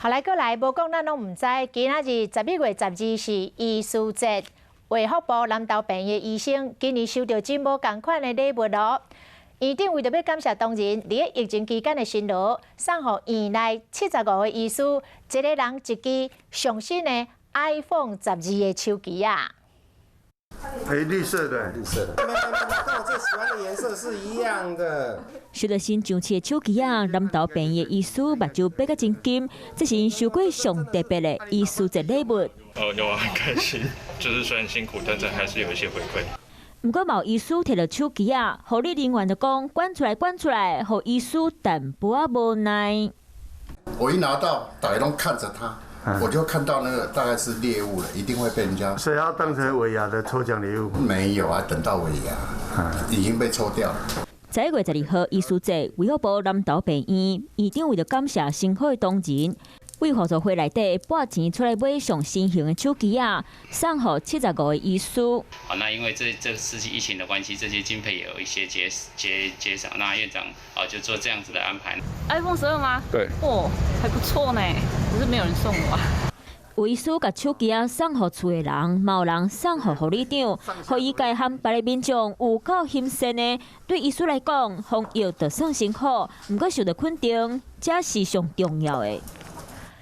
後來過來，無講咱攏毋知，今仔日11月12是醫師節，衛福部南投病院的醫生今年收著真無仝款的禮物囉。院長為著欲感謝同仁佇咧疫情期間的辛勞，送予院內75個醫師，一个人一支上新的 iPhone 十二的手機啊！欸，綠色的，綠色的，沒沒沒，跟我最喜歡的顏色是一樣的。收著新上市的手機仔，南投病院的醫師目睭擘甲真金，這是𪜶收過上特別的醫師節禮物。哦，有啊，很開心，就是雖然辛苦，但是還是有一些回饋。毋過，嘛有醫師提著手機仔，護理人員就講，捐出來，捐出來，予醫師淡薄仔無奈。我一拿到，大家攏看著他，我就看到那個大概是獵物了，一定會被人家。所以要當成尾牙的抽獎禮物？沒有啊，等到尾牙，已經被抽掉了。11月12號，醫師節，衛福部南投病院院長為著感謝辛苦的同仁，為互助會內底撥錢出來買上新型的手機仔，送予75個醫師。好，那因為這次疫情的關係，這些經費也有一些減少，那院長啊就做這樣子的安排。 iPhone 12嗎？對。哦，還不錯呢，可是沒有人送我。有醫師共手機仔送予厝的人，嘛有人送予護理長，予醫界和別个民眾有夠心酸的。對醫師來講，防疫就算辛苦，毋過受著肯定，才是上重要的。